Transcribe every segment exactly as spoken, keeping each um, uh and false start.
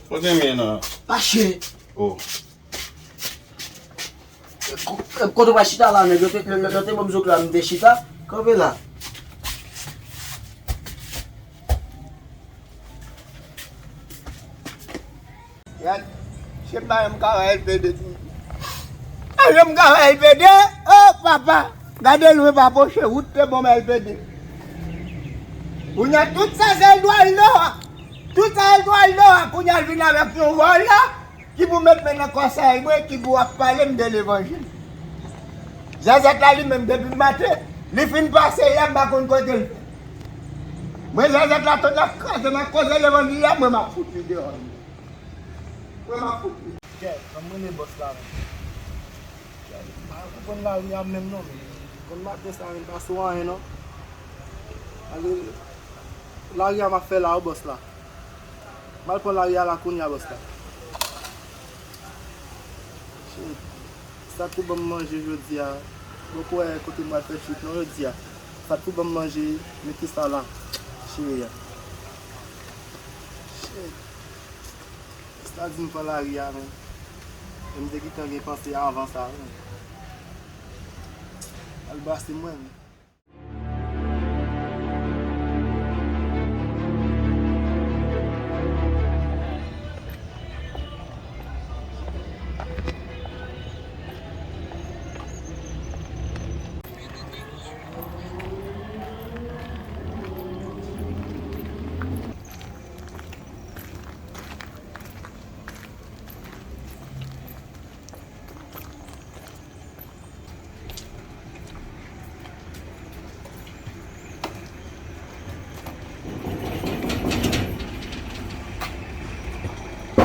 Kote m ye nan? Mache! Oh. Ko-, kote w pa chita la, nèg? Yo te, yo, yo te ban m zokla, m te chita. Kanpe la. Gad, se pa yon kaway L P D tou. Pa yon kaway L P D, oh papa, gade lwen pa pwoche, wout te bon L P D. Kounye a tout sa se Eduardo a. Tout sa Eduardo a, kounye a l vin avèk yon vòlò. Ki pou met men nan kòsèy mwen, ki pou ap pale m de levanjil. Zèzèt la li menm depi maten, li fin pase yè, m pa konn kote l fè. Mwen zèzèt la tout ap kraze nan koze levanjil la, mwen m ap fout li deyò. Mwen m ap fout li. Kè, ann mwen ne bòs la menm. Kè, m pa konprann lari a menm non, men. Konn maten sa menm pa sou anyen non. Ale, lari a m ap fè la wi bòs la. M al pran lari a la kounye a bòs la. Shit. Sa tou ban m manje jodi a. Bon, pou wè kote m pral fè chit non jodi a. Sa tou ban m manje, mete sa la. Chire a. Shit. Sa di m pran lari a, men. E m te gentan gen panse avan sa, men. Al brase mwen, men.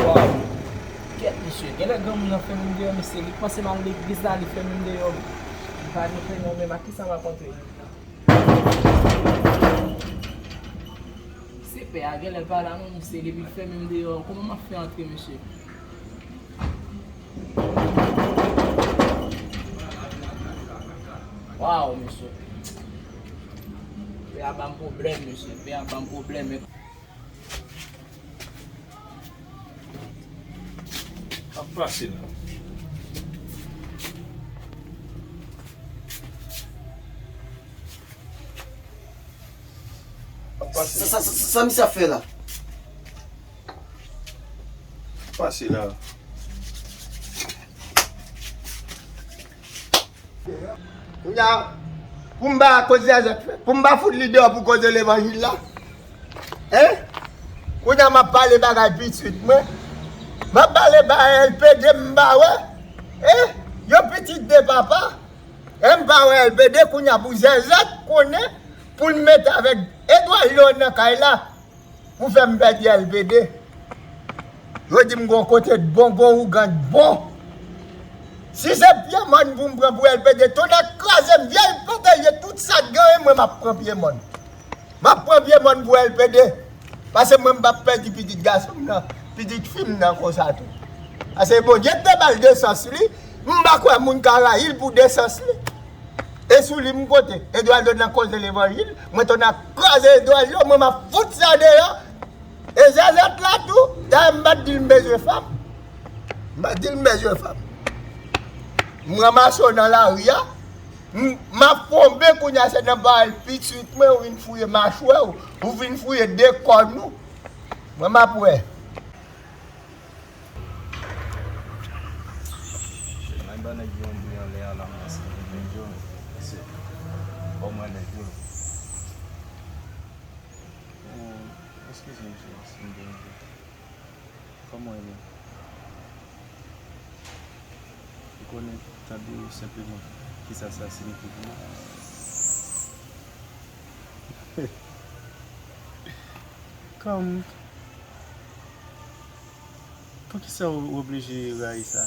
Waw! Kèt, mesye, genlè granmoun nan fèmen m deyò, mesye, li panse m al legliz la, li fèmen m deyò. M pa gen premen menm, ak kisa m ap antre? Se pè a, genlè l pa la non, mesye, depi l fèmen m deyò, kòman m ap fè antre, mesye? Waw, mesye. Pè a ban m pwoblèm, mesye. Pè a ban m pwoblèm. Ap pase la. Sa, sa, sa, sa misye ap fè la? Pase la. Kounye a, pou m ba koze a zèt fè, pou m ba fout li deyò pou koze levanjil la. Hein? Kounye a m ap pale bagay pitit mwen. M ap pale bagay L P D m ba wè. Hein? Yon pitit de papa. E m pa wè L P D kounye a pou zèzèt konnen pou l mete avèk Edouard Léon nan kay la pou fè m pèdi L P D. Yo di m gon kote t bon, gon ougan t bon. Si se pye mòn pou m pran pou L P D, tonnè kraze m, vye L P D ye, tout sa k genyen mwen m ap pran pye mòn. M ap pran pye mòn pou L P D. Paske mwen m p ap pèdi pitit gason m nan, pitit fi m nan konsa tou. Paske Bondye te ba l desans li, m pa kwè moun ka rayi l pou desans li. E sou li m konte. Edouardo nan koze levanjil, mwen tonnè kraze Edouardo, mwen m ap fout sa deyò. E zèzèt la tou, dayè m pa t di l m bezwen fanm. M pa t di l m bezwen fanm. M ranmase w nan lari a, m, m ap fonbe kounye a, se nan pawòl pitit mwen, ou vin fouye machwè w, ou vin fouye de kòn ou. Mwen m ap wè. Mwen ba nèg yo yon bri anlè a la, mwen se nèg yo, se, ban mwen nèg yo. Oh, eskize m, si m deranje. Kòman w ye menm? Ou konnen, tande senpleman kisa sa siyifi pou mwen. Kòm, poukisa w oblije rayi sa?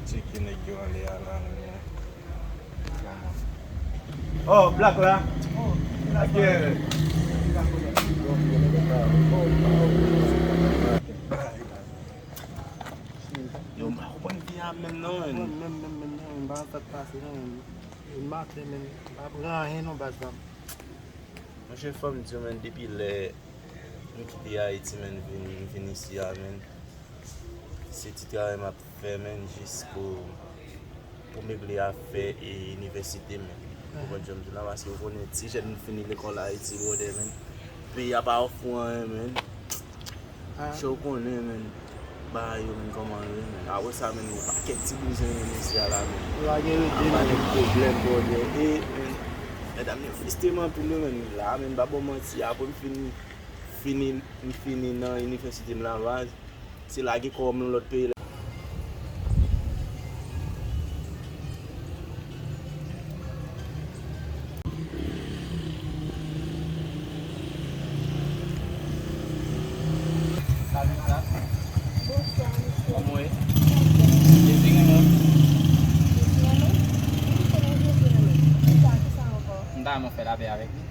Tcheke nèg yo anlè a la, men. Oh, Black la. Ok. Yo, m pa konprann vi a menm non, menm. M pa konn sa k pase non, men maten, men m pa pran anyen non, baz la. Monchè, fò m di w, men, depi lè m kite Ayiti, men, m vin, m vin isi a, men, se ti travay m ap fè, men, jis pou, pou m regle afè e inivèsite, men. Ou konprann jan m di la, paske ou konnen ti jèn fini lekòl Ayiti, brother, men. Peyi a pa ofri w anyen, men. Ah. Chè, ou konnen, men, bagay yo, men, kòman yo ye, men. Apre sa, men, yon pakèt ti bouzen, men, isi a la, men. Yo pa gen rete, men. Anba de pwoblèm, brother. E, men, medam yo fristre m anpil, wi, men. La, men, m pa ba w manti, apre m fini, fini, m fini nan inivèsite m la, baz. Se lage kò w nan lòt peyi la. Salut, madame. Bonsoir, monsieur. Kòman w ye? Jezi renmen w. Jezi renmen? Wi, se mwen Jezi renmen. Kisa, kisa ankò? M ta renmen w fè lapè avèk li.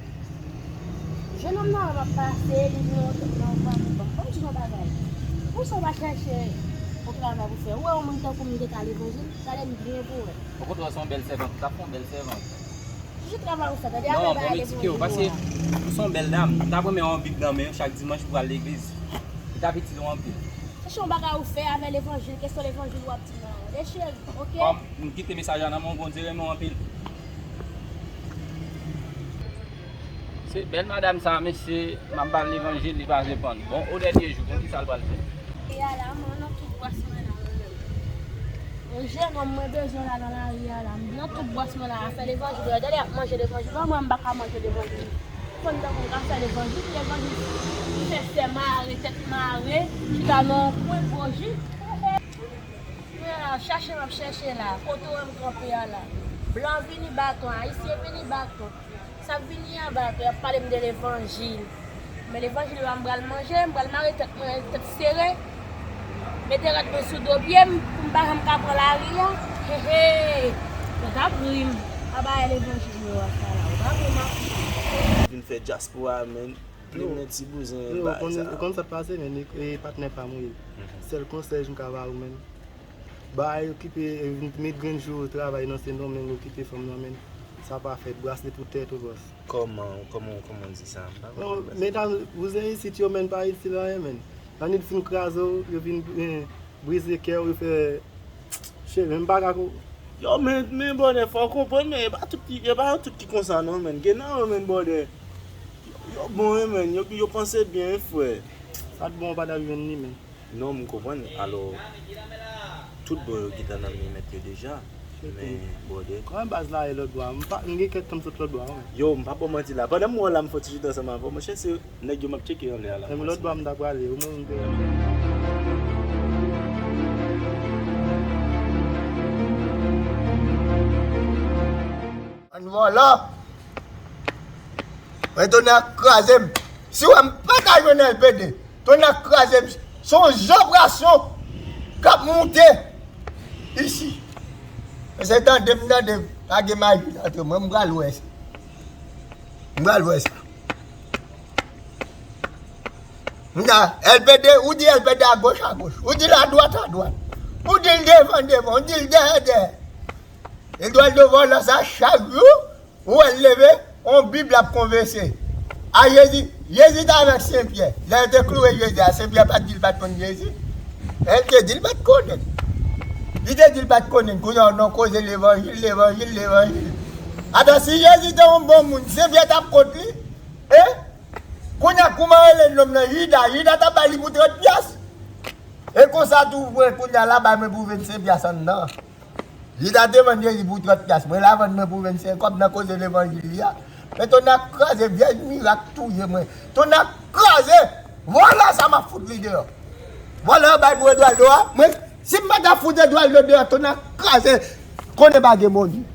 Jennonm nan wè m ap pase, li di yon tout nan yon fanmi. Bon, ban m di w yon bagay. Poukisa w pa chèche yon travay pou fè? Ou wè yon moun tankou m ki ka levanjil? Gade m byen pou wè. Okontrè, w se yon bèl sèvant, ou t ap fè yon bèl sèvant. Ki travay ou fè? Tande, non, afè bon, bagay m eksplike w, levanjil yo a. Paske ou se yon bèl dam. M t ap renmen w yon Bib nan men w chak dimanch pou w al legliz. Li t ap itil ou anpil. Chèche yon bagay ou fè avè levanjil, kesyon levanjil w ap di m la. Deche l, oke? Kòm m kite mesaj la nan men w, Bondye renmen w anpil. Se bèl madam sa, mesye, m ap ba l levanjil, li pa reponn. Bon, o dènye jou, konn kisa l pral fè? E a la, mwen nan tout bwès mwen la, mwen menm. Yon jennonm mwen bezwen la nan lari a la. M nan tout bwès mwen la, afè levanjil yo. Gade y ap manje levanjil. Ban mwen, m pa ka manje levanjil. Konn tankou m ka fè levanjil, levanjil. Li fè sè mare, tèt mare, chita nan yon kwen, gwo ji. Mwen la, chache m ap chèche la. Kote w wè m kanpe a la. Blan vini baton, ayisyen vini baton. Sa ap vini anba tou, y ap pale m de levanjil. Men levanjil yo a, m pral manje, m pral mare tèt mwen, tèt sere. Mete rad mwen sou do pye m, pou m pa janm ka pran lari a. He, he. Yo t ap ri m. A bagay levanjil yo a sa la. Yo t ap ri m ap vin fè dyaspora, men. Yo, men ti bouzen yo, bagay konn, sa. Konn sa k pase, men, e, patnè pa m wi. Mhm. Sèl konsèy m ka ba ou, men. Bay okipe, e, met grenn jou travay nan Sendomeng, okipe fanm nan, men. Sa pa fèt, brase pou tèt ou, bòs. Kòman, kòman, kòman w di sa? M pa konprann, bòs. Non, medam, bouzen isit yo, men, pa itil anyen, men. Annik fin kraze w, yo vin, eh, brize kè w, yo fè, cheri, men m pa ka ko-, yo, men, men, brother, fò w konprann, men, e pa tout ki, e pa yo tout ki konsa, non, men. Gen nan yo, men, brother. Yo, yo bon, wi, men. Yo, yo panse byen, wi, frè. Sa t bon, w pa t ap jwenn li, men. Non, m konprann. Alò, tout bon yo gentan nan men mèt yo deja. Men, brother. Kòman baz la ye lòt bò a? M pa, m gen kèk tan m sot lòt bò a, wi. Yo, m pa ba w manti la. Pandan m wè w la, m fè ti chita ansanm avè w. Monchè, se nèg yo m ap tcheke anlè a la. Menm lòt bò a, m t ap prale. Ou menm, ann vòlò. Mwen tonnè kraze m. Si w wè m pa ka jwenn L P D, tonnè kraze m. Se yon jan operasyon k ap moute isi. Mesye, tande m, tande m. Pa gen maji antre mwen, m pral wè sa. M pral wè sa. M ta, L P D, ou di L P D agoch, agoch. Ou di l adwat, adwat. Ou di l devan, devan. Ou di l dèyè, dèyè. Edouardo vòlò sa, chak jou, ou wè l leve, yon Bib l ap konvèse. A Jezi, Jezi t avèk Sen Pyè. Lè yo te klouwe Jezi a, Sen Pyè pa t di l pa t konn Jezi. Lè l te di l pa t konnen. Li te di l pa t konnen. Kounye a, w nan koze levanjil, levanjil, levanjil. Atò, si Jezi te yon bon moun, Sen Pyè t ap kont li. E? Kounye a, kouman rele nonm nan? Jida. Jida t ap bay li pou trant pyas. E konsa tou vre, kounye a la, bay mwen pou vennsenk pyas anndan. Li ta te vann Jezi pou trant pyas. Mwen la vann mwen pou vennsenk kòb nan koze levanjil li a. Men tonnè kraze, vyèj mirak touye mwen. Tonnè kraze, vòlò sa m ap fout li deyò. Vòlò yo bay pou Edouardo a. Mwen, si m pa ta fout Edouardo deyò, tonnè kraze, konnen pa gen Bondye.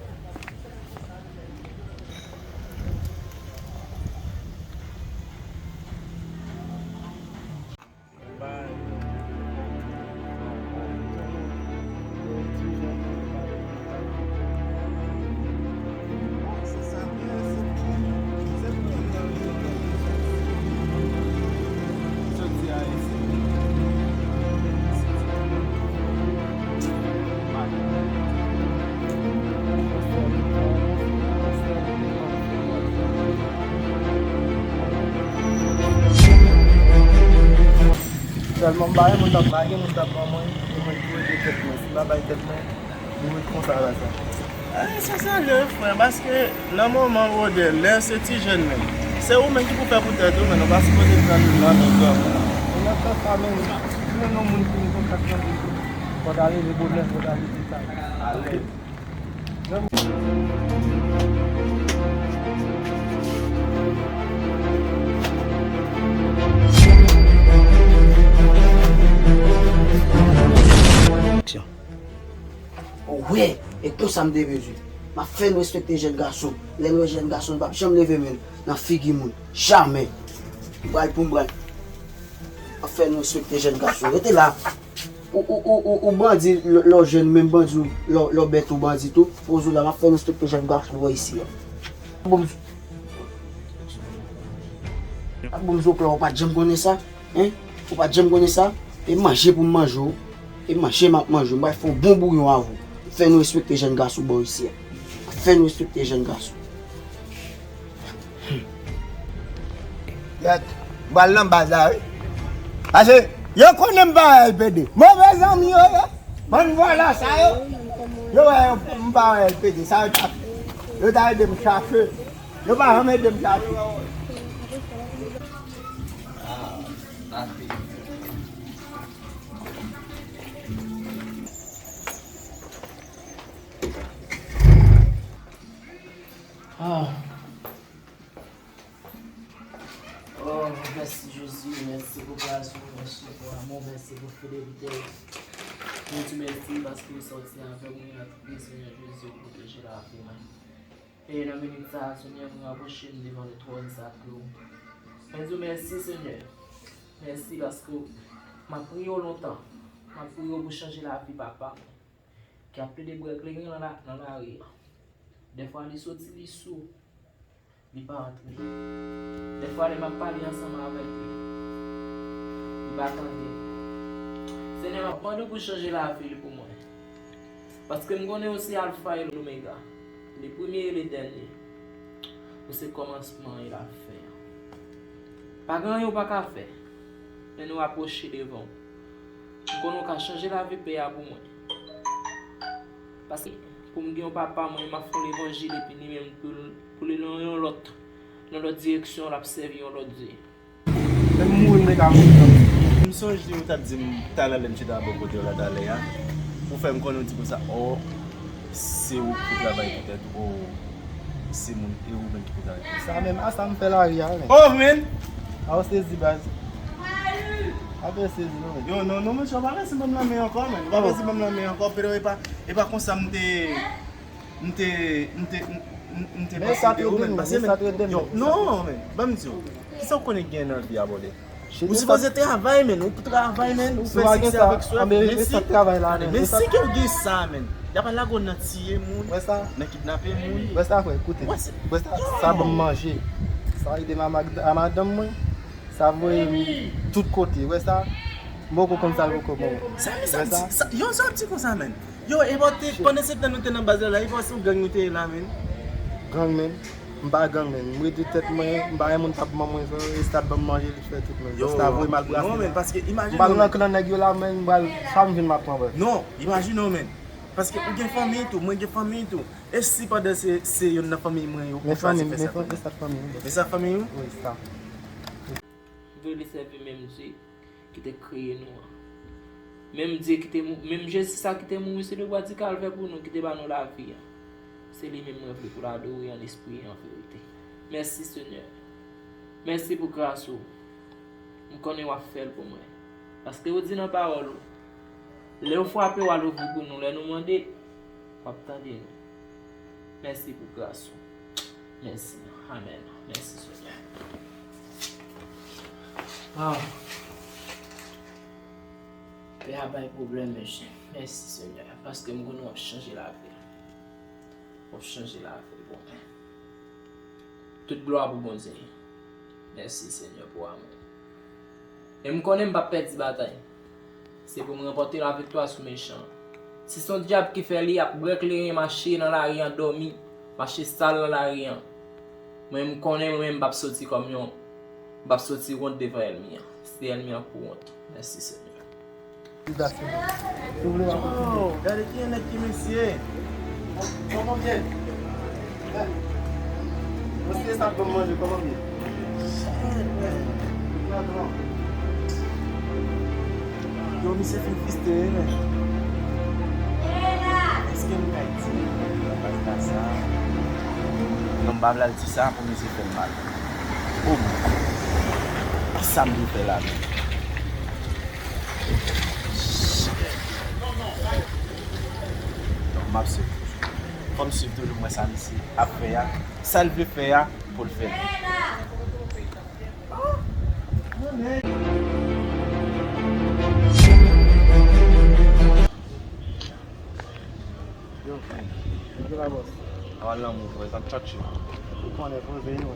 Mwen m pa renmen moun t ap lage, moun t ap ban mwen, e mwen ki rete tèt mwen. Si m pa bay tèt mwen, mwen ret konsa la sa. Ay, sa sa lè, frè, paske nan moman Rodè, lè se ti jèn menm, se ou menm ki pou fè pou tèt ou, men nou pa sipoze pran nan men granmoun. E nan sans sa menm, si menm yon moun ki gen kontak nan bouch ou, fò ta leve bonè, fò ta leve ta. Alèz. Aksyon. Wi, e konsa m te bezwen. M ap fè nou respekte jèn gason. Lè m wè jèn gason, m p ap janm leve men l nan figi moun. Jamè. M pral pou m pral. M ap fè nou respekte jèn gason. Rete la. Ou, ou, ou, ou, ou bandi, lè, lè w jèn, menm bandi, lè, w- lè w bèt, ou bandi tou. Poze w la, m ap fè nou respekte jèn gason bò isi a. Bon, m- Ak bon, m zo plan, ou pa t janm konnen sa? Hein? Ou pa t janm konnen sa? E manje pou m manje w. E manje m ap manje w. M pral fè yon bon bouyon avè w. Fè nou respekte jèn gason bò isi a. Fè nou respekte jèn gason. Gèt, m pral nan baz la, wi. Pase, yo konnen m pa wè L P D. Move zanmi yo ye. Bann vòlò sa yo. Yo wè yo, m pa wè L P D. Sa yo t ap, yo ta ede m chache. Yo pa janm ede m chache. Ah. Oh, mèsi Jezi, mèsi pou gras ou, mèsi pou amou, mèsi pou fidelite w. Mwen di mèsi paske w sòti avè mwen, antre Senyè Jezi, ou pwoteje lavi mwen. E nan minit sa a, Senyè, mwen rapwoche m devan twòn sa dlo. Mwen di w mèsi, Senyè. Mèsi paske w, m ap priye w lontan. M ap priye w pou chanje lavi papa mwen, ki ap plede bwè kleren nan la, nan lari a. Dèfwa li soti, li sou, li pa antre. Dèfwa lè m ap pale ansanm avèk li, li pa tande. Senyè, m ap mande w pou chanje lavi l pou mwen. Paske m konnen ou se Alfa e Omega, le premye e le dènye. Ou se kòmansman e lafen an. Pa gen anyen ou pa ka fè, men nou apwoche devan w. M konnen ou ka chanje lavi pè a pou mwen. Paske pou m gen yon papa, mwen, m ap fè yon levanjil epi li menm pou l, pou li nan yon lòt, nan lòt direksyon, l ap sèvi yon lòt dye. Menm mouri m rete a mouri kanmenm. M sonje ou t ap di m talè lè m chita bò kote w la talè a. Ou fè m konnen yon ti konsa, o, se ou ki pou travay pou tèt ou, o, se moun, e ou menm ki pou travay pou tèt ou. Sa menm, a sa m fè lari a, men. Oh, men! A w sezi, baz. A fè sezi, non, men. Yo, non, non, mesye, w pa resi ban m lanmen ankò, men. W pa resi ban m lanmen ankò, Pedro, e pa, e pa konsa m te, m te, m te, m, m, m te panse de ou, men. Pase, men, yo, non, men, ban m di w. Kisa w konnen gen nan vi a, bòdè? Ou sipoze travay, men. Ou travay, men. Ou fè siksè avèk swèf. Men si, men si ke w gen sa, men. Y ap lage w nan tiye moun, nan kidnape moun. Wè sa, frè, koute. Wè sa, sa ban m manje. Sa ede m a madanm mwen. Sa voye m tout kote. Wè sa, m poko konn sa l poko ban mwen. Sa, men sa, sa, yo, sa w ap di konsa, men. Yo, e bò te, pandan se tan nou te nan baz la, la, e bò se yon gang nou te ye la, men. Gang, men. M pa gang, men. M rete tèt mwen, m pa gen moun k ap ban mwen sa, e sa t ap ban m manje, li t fè tout, men. Yo, sa voye m al brase non, men, la. Paske imajine w, men. M pral nan klan nèg yo la, men, m pral, sa m vin m ap pran, brè. Non, imajine w, men. Paske ou gen fanmi tou, mwen gen fanmi tou. E si pandan se, se youn nan fanmi mwen yo, ou chwazi fè sa pou mwen? Men fanmi m, men fanmi, e sa fanmi m. Men sa fanmi ou? Wi, sa. M vle li sèvi menm Dye ki te kreye nou an. Menm Dye ki te mou-, menm Jezi sa ki te mouri sou le bwa di Kalvè pou nou, ki te ba nou lavi an. Se li menm mwen vle pou l adore an lespri e an verite. Mèsi, Senyè. Mèsi pou gras ou. M konnen w ap fè l pou mwen. Paske ou di nan pawòl ou, lè yo frape, w a louvri pou nou. Lè nou mande, w ap tande nou. Mèsi pou gras ou. Mèsi. Amèn. Mèsi, Senyè. Ah. Pè a bay pwoblèm, mesye. Mèsi, Senyè, paske m konnen w ap chanje lavi l. W ap chanje lavi l pou mwen. Tout glwa pou Bondye. Mèsi, Senyè, pou amou. E m konnen m p ap pèdi batay. Se pou m ranpòte laviktwa sou mechan an. Si se yon dyab ki fè li, y ap bwè kleren, mache nan lari an, dòmi, mache sal nan lari an. Mwen, m konnen mwen menm m p ap soti kòm yon, m p ap soti wont devan ènmi an. Se ènmi an k pou wont. Mèsi, Senyè. Oh, gade ki nèg ki mesye. Kòman byen? Mesye sa ban m manje, kòman byen? Yo, misye fin fiste, wi, men. Èske m kay di nan pasta sa? Non, m pa vle al di sa pou misye fè m mal. Oh, kisa m vle fè la menm? M ap swiv toujou. Fò m swiv toujou, m wè sa misye ap fè a. Sa l vle fè a, pou l fè l. Yo, yo la, bòs. Awa lanmou, frè, sa tchatche. Ou konnen, poze yo.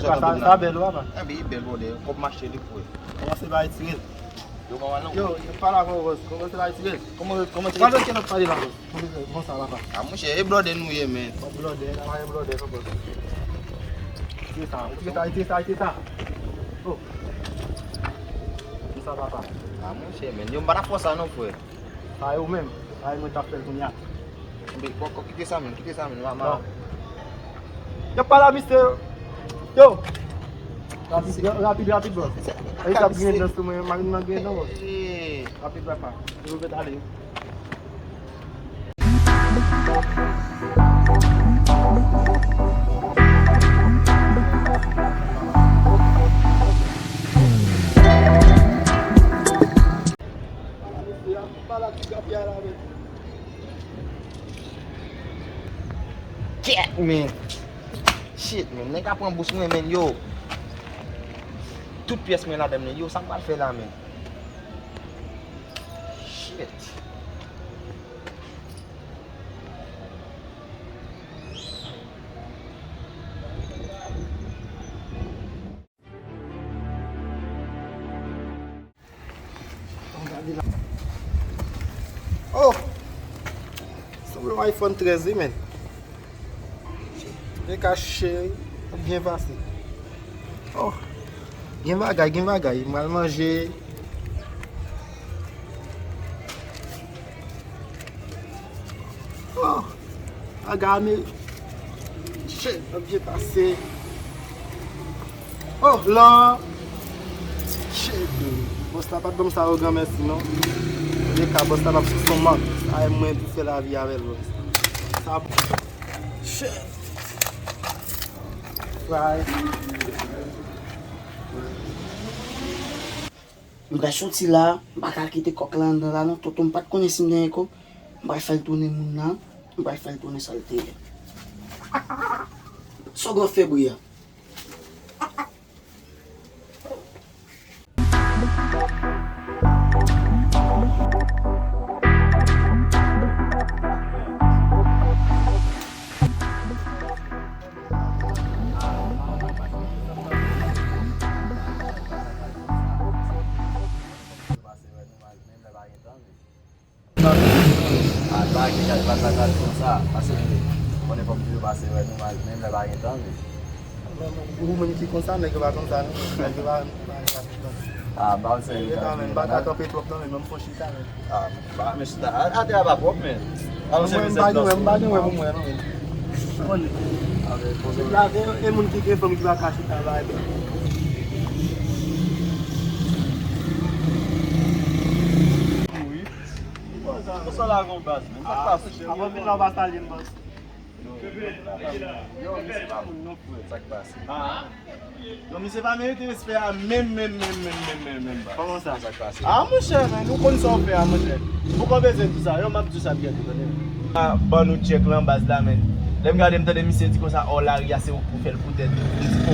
Sa, sa bèl, ou, papa? Enben, li bèl, brother. Kòb mache li, frè. Kòmanse bay tire. Yo, kòman lanmou? Yo, yo pale avè w, bòs. Kòmanse bay tire. Kòman, kòman tire? Pale, kèt ap pale la, bòs. Kòmanse, kòmanse la, papa. A, monchè, e blòdè nou ye, men. Kòb blòdè, la, e blòdè, sa, bòs. Tire sa, tire sa, tire sa, tire sa. Oh. Tire sa, papa. A, monchè, men. Yo, m pa ta fè sa, non, frè. Sa e ou menm. Sa e mwen k ap fè l kounye a. Enben, kò, kò, kite sa menm, kite sa menm, mama. Bon. Y ap pale a misye. Yo! Rapid, rapid, rapid, bro. Ay, sa griyen dan sou mwen, mari m nan griyen dan, bro. Rapid, papa. Nou ret ale. Kèt, men. Shit, men. Nèg la pran bous mwen, men, yo. Tout pyès mwen ladan, men. Yo, sa m pral fè la, men? Shit. Oh! Sanble yon iPhone trèz, wi, men. Li ka cheri, ap byen pase. Oh! Gen bagay, gen bagay. M pral manje. Oh! Aga ame. Shit, ap byen pase. Oh, lan. Shit, bro. Bòs la pa t ban m sa yo granmèsi, non. Lè ka bòs la p ap sou son mank. Sa e mwen pou fè lavi avè l, bro. Sa. Shit. Fry. M pral soti la, m pa ka kite kòk la anndan la non. Tonton m pa t konnen si m genyen kòk. M pral fè l tounen moun nan, m pral fè l tounen sa l te ye. Sa w gen febri a? A, pa gen kay, pa ta kay konsa, pase konnen fòk toujou pase wè nou mal, menm lè pa gen tan, men. Ou menm ki konsa, nèg yo pa konsa, non. Nèg yo pa, pa, pa, pa. A, ba w sèvi. Yo kanmenm, pa ta kanpe twòp, non, men menm fon chita, men. A, ba, men chita, a, atè a pa pwòp, men. Mwen, m pa gen wè, m pa gen wè pou mwen, non, men. Konnen. Lave, e moun ki gen fanm ki pa ka chita, ba, e. Konsa la gon baz, men. Sa k pase? Avan vin la, w pa salye m, baz. Yo, misye pa moun non, frè. Sa k pase? Non, misye pa merite respè a menm, menm, menm, menm, menm, menm, menm, baz. Kòman sa? Sa k pase? A, monchè, men, nou konn sa w fè a, monchè. Ou pa bezwen di sa. Yo, m ap di sa byen tou, tande. A, ban nou tchèk lan, baz la, men. Lè m gade, m tande misye di konsa, ò, lari a, se ou k pou fè l poutèt. M di, o.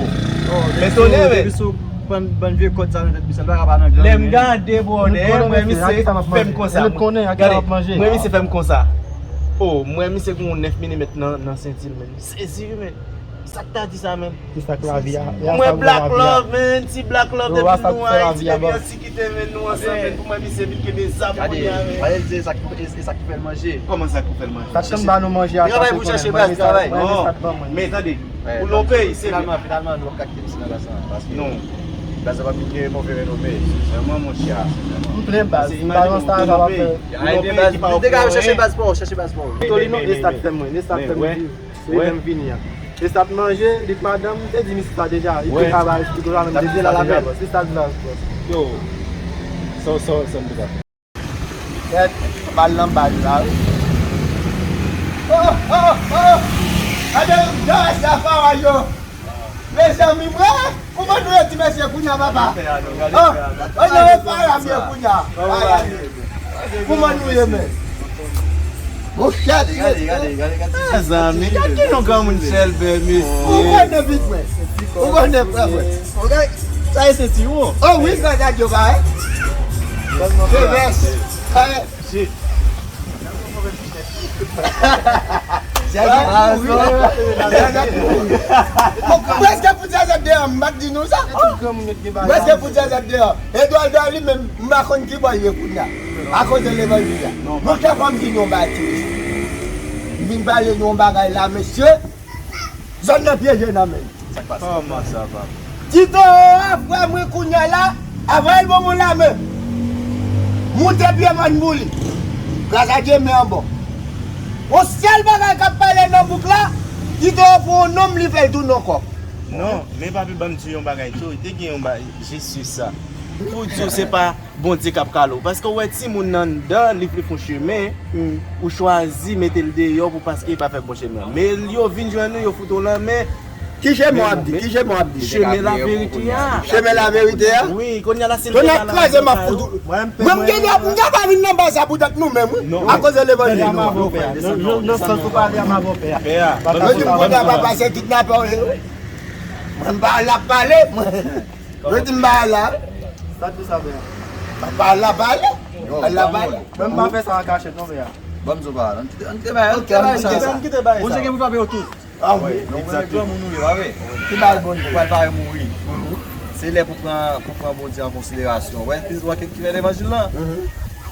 Men tonnè, men. Depi sou bann, bann vye kòd sa nan tèt misye, l pa ka pa nan gang, men. Lè m gade, bro, mwen, misye fè m konsa. Gade, mwen, misye fè m konsa. O, mwen, misye gen yon nèf milimèt nan, nan senti l, men. M sezi, men. Sa k ta di sa, men? Se sa k lavi a. Mwen, Black Love, men. Ti Black Love depi nou Ayiti, depi Antikite, men, nou ansanm, men. Pou mwen, misye vin kenbe zam kounye a, men. Gade, gade, se sa k, e, e sa k fè l manje. Kòman sa k fè l manje? Sa k fè l ba nou manje a, travay pou chache baz, travay. Non. Men tande, pou nou peye, se finalman, finalman, nou p ap ka kite misye nan baz la, paske non. Baz la pa vin gen move renome, sensèman, monchè. M plen baz, m pa nan sa sa w ap fè. Ayiti, baz, degaje w, chèche baz pa w, chèche baz pa w. Tolino, e sa k fè mwen, e sa k fè mwen viv. Se li menm vini an. E sa t manje, li t madanm, m te di misye sa deja. Li te ka ba eksplike w sa menm, li te di la lavel. Se sa k vin avans. Yo, sa, sa, sa m te ka fè. Kèt, m al nan baz la, wi. Oh, oh, oh! Gade yon dèyè sa, pawòl yo! Mezanmi, mwen, kouman nou ye, ti mesye, kounye a, papa? Oh, oh, non, e pa la m ye kounye a. Kouman nou ye, men? Monchè, li gade, gade, gade, gade. Mezanmi, gade yon granmoun chèlbè, mesye. Ou konnen vit mwen. Ou konnen frè mwen. Sa e senti ou? Oh wi, sa gade yo ba, eh. Se vès. Prèske pou zazèt deyò, m pa t di nou sa. Prèske pou zazèt deyò. Edouard li menm, m pa konn ki bò l ye kounye a. Akoz de levanjil la. Monchè, fò m di nou yon bagay ti mesye. M vin pale nou yon bagay la, mesye. Zòn nan pyeje nan men nou. Kòman sa, papa? Tito a, frè mwen, kounye a la, avè l bon moun lame. Moute pye mòn pou li. Gras a Dye, men an bon. Yon sèl bagay k ap pale nan bouk la, Tito a pran yon nonm, li fè l tounen yon kòk. Non, men papi, ban m di yon bagay tou. Te gen yon bagay, jis sa. Pou di w se pa Bondye k ap kale w. Paske w wè timoun nan anndan, li vle fè yon chemen, ou chwazi mete l deyò pou paske li pa fè bon chemen an. Men yo vin jwenn ou, yo fout ou nan men. Ki chemen w ap di? Ki chemen w ap di? Chemen laverite a. Chemen laverite a? Wi, kounye a la, si l te ka nan kraze, m ap fout ou. Mwen, m gen dwa, m gen dwa vin nan baz la poutèt nou menm, wi. Akoz de levanjil nou an. Nan sans ou pale a m avè w, pè a. Pè a. Yo di m kounye a papa se kidnapè w ye, wi. Mwen, m pa la pale, mwen. Yo di m ba la. Sa di sa, pè a? Ba la pale. Ba la pale. Mwen m pa fè sa an kachèt non, pè a. Ban m di w bagay, ann kite, ann kite bagay, ann kite bagay sa. Ann kite bagay sa. Bondye gen pou frape yo tout. Ah wi. Non, mwen granmoun ou ye, pa vre? Ki bagay Bondye? Ou pral pare mouri. Se lè pou pran, pou pran Bondye an konsiderasyon. Wè, se ou ki fè levanjil lan.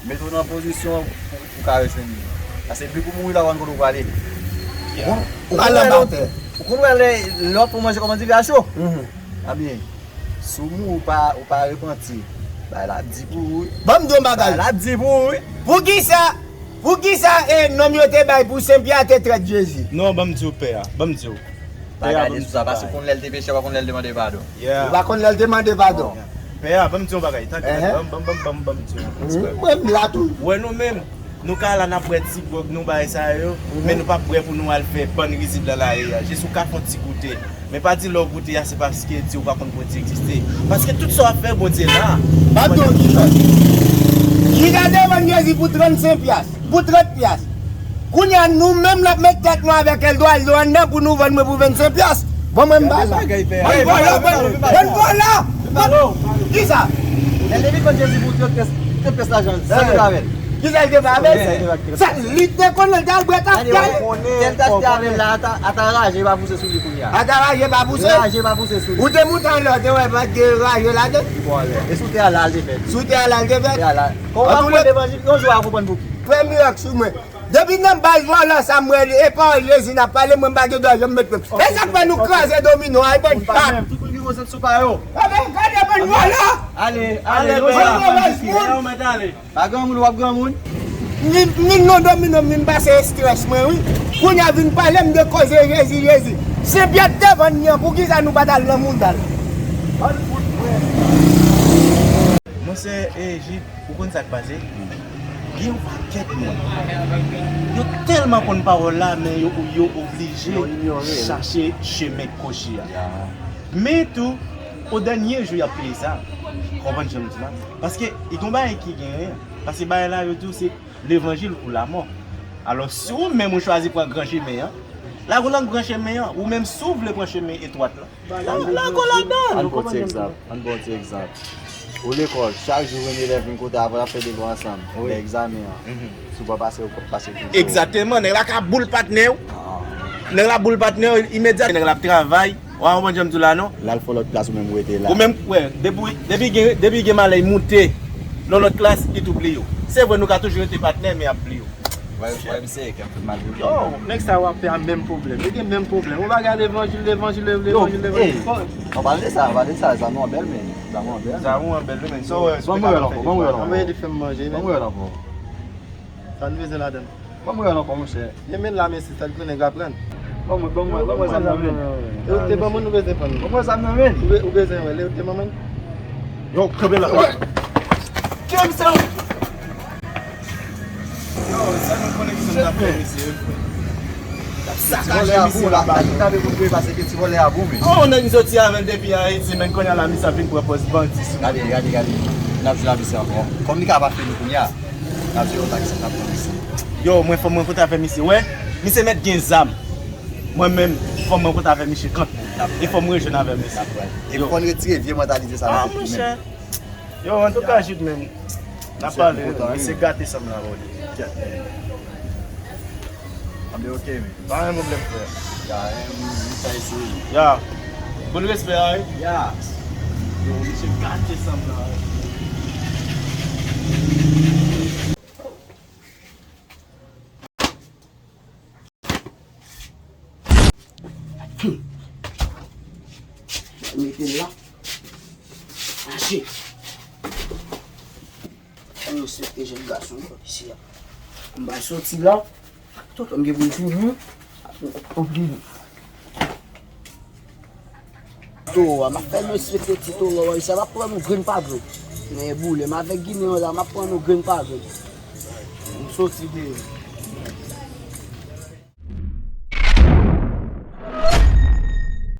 Mete w nan pozisyon pou, pou ka rejwenn li. Paske depi pou mouri la, ou pa konn kote ou prale. Ou konn wè lè, ou konn wè lè, lè w ap fè manje kòman di vye a cho. Ebyen, si w mouri, ou pa, ou pa repanti, bagay la di pou ou wi. Ban m di yon bagay. Bagay la di pou ou wi. Poukisa, poukisa, e, nonm yo te bay pou Sen Pyè te trèt Jezi? Non, ban m di w pè a, ban m di w. Pa gade sou sa, paske ou konn lè l te peche, ou pa konn lè l te mande padon. Ou pa konn lè l te mande padon. Pè a, ban m di w yon bagay, tande, ban m, ban m, ban m, ban m, ban m di w yon bagay. Mwen, m la tou. Ou wè nou menm, nou ka la n ap bwè ti gwòg nou bagay sa yo, men nou p ap bwè pou nou al fè bann rizib nan lari a. Jis ou ka fè yon ti goute. Men pa di lè w goute a, se paske di ou pa konn Bondye egziste. Paske tout sa w ap fè, Bondye la. Pa di w kisa. Ki gade vann Jezi pou trannsenk pyas, pou trant pyas. Kounye a, nou menm n ap met tèt nou avèk Eldorado anndan pou nou vann mwen pou vennsenk pyas. Bon, mwen m pa la. Bann vòlò, bann, bann vòlò. Kisa? Lè l te vin vann Jezi pou trant pyès, trant pyès lajan, sa l te fè avè l? Kisa l te fè avè l? Sa, li te konnen l t al bwè tafya. Tèl tafya avè l la, ata, ata raje pa pouse sou li kounye a. Ata raje pa pouse? Raje pa pouse sou li. Ou te moute anlè, ou te wè pa t gen raje ladan? Li bò anlè. E sou tè a la, l te fèt. Sou tè a la, l te fèt? Tè a la. Kòm w pa konn levanjil, yon jou w a konprann pou ki. Fè mirak sou mwen. Depi nan baz vòlò sa m wè li, e pawòl Jezi n ap pale, mwen m pa gen dwa janm met men. E sa k fè nou kraze domino a, e bann bat. Tout moun ki konsantre sou pa yo. Gade, gade bann vòlò. Ale, ale, yon jou w ap konprann pou ki. Pa granmoun, w ap granmoun. Min, min non domino, min pase estrès mwen, wi. Kounye a vin pale m de koze Jezi, Jezi. Sen Pyè te vann li an, poukisa nou pa t al nan mouda l? Monchè, e, Jid, ou konn sa k pase? Gen yon pakèt moun. Yo tèlman konn pawòl la, men yo, yo oblije chache chemen kwochi a. Men tou, o dènye jou, y ap peye sa. Konprann jan m di la? Paske, e gon bagay ki genyen. Paske bagay la, yo di w se levanjil ou lamò. Alò, si ou menm ou chwazi pran gran chemen an, lage w nan gran chemen an. Ou menm, si w vle pran chemen etwat la, lage w ladan l. Ann pran ti egzanp. Ann pran ti egzanp. Ou lekòl, chak jou vin elèv vin kote avè w, y ap fè devwa ansanm. Lè egzamen an, si w pa pase, ou p ap pase toujou. Egzakteman, nèg la ka boule patnè w. Nèg la boule patnè w, imedyat, nèg la ap travay. Ou pa konprann jan m di w la, non? L al fè lòt klas, ou menm ou rete la. Ou menm, wè, depi, depi gen, depi gen malè, moute nan lòt klas, li tou bliye w. Se vre, nou ka toujou rete patnè, men y ap bliye w. Wè, wè, misye, kè m fè mal pou li. Yo, nèg sa yo ap fè a menm pwoblèm. Yo gen menm pwoblèm. Yon bagay levanjil, levanjil, levanjil, levanjil. Yo, levanjil. Ey, ann pale de sa, ann pale de sa, zam ou an bèl, men. Zam ou an bèl. Zam ou an bèl, men. So, ban m wè l ankò, ban m wè l ankò. Ann mete fè m manje, men. Ban m wè l ankò. Sa n bezwen ladann? Ban m wè l ankò, monchè. Men men la, men se sa l konnen, aprann. Ban mwen, ban mwen, ban mwen zam nan, men. E ou te ban mwen, ou bezwen pran? Ban mwen zam nan, men. Ou be-, ou bezwen wè, lè ou te ban mwen? Yo, kanpe la. Kèm sa? Yo, sa nou konnen ki sa n ap fè, mesye. Ti vòlè a pou la, la, ki tape pou dwe pase ke ti vòlè a pou, men. Oh, nèg m soti avè l depi Ayiti, men kounye a la, misye ap vin pran pòz bandi sou mwen. Gade, gade, gade. N ap jwe avè misye ankò. Kòm li ka pa fini kounye a, n ap jwe yon bagay sa n ap pran misye. Yo, mwen fò mwen kontre avè misye. Wè, misye mèt gen zam. Mwen menm, fò mwen kontre avè misye kanpe. E fò mwen rejwenn avè misye. E fò n retire vye mantalite sa nan tèt nou menm. Yo, antouka, Jude, men, n ap pale, men se gate sanm la, bro. Anben, ok, men. Pa gen pwoblèm, frè. Ya, em, sa eseye. Ya. Boul respè a, wi. Ya. Yo, misye gate sanm la, wi. Mete l la. Mache. Mwen respekte jèn gason yo isi a. M bay soti la. Tout moun gen pou l toujou. Toro a, m ap fè l respekte ti toro a isi a. M ap pran nou grenn pa grenn. Men boule m avèk Ginen an la, m ap pran nou grenn pa grenn. M soti deyò.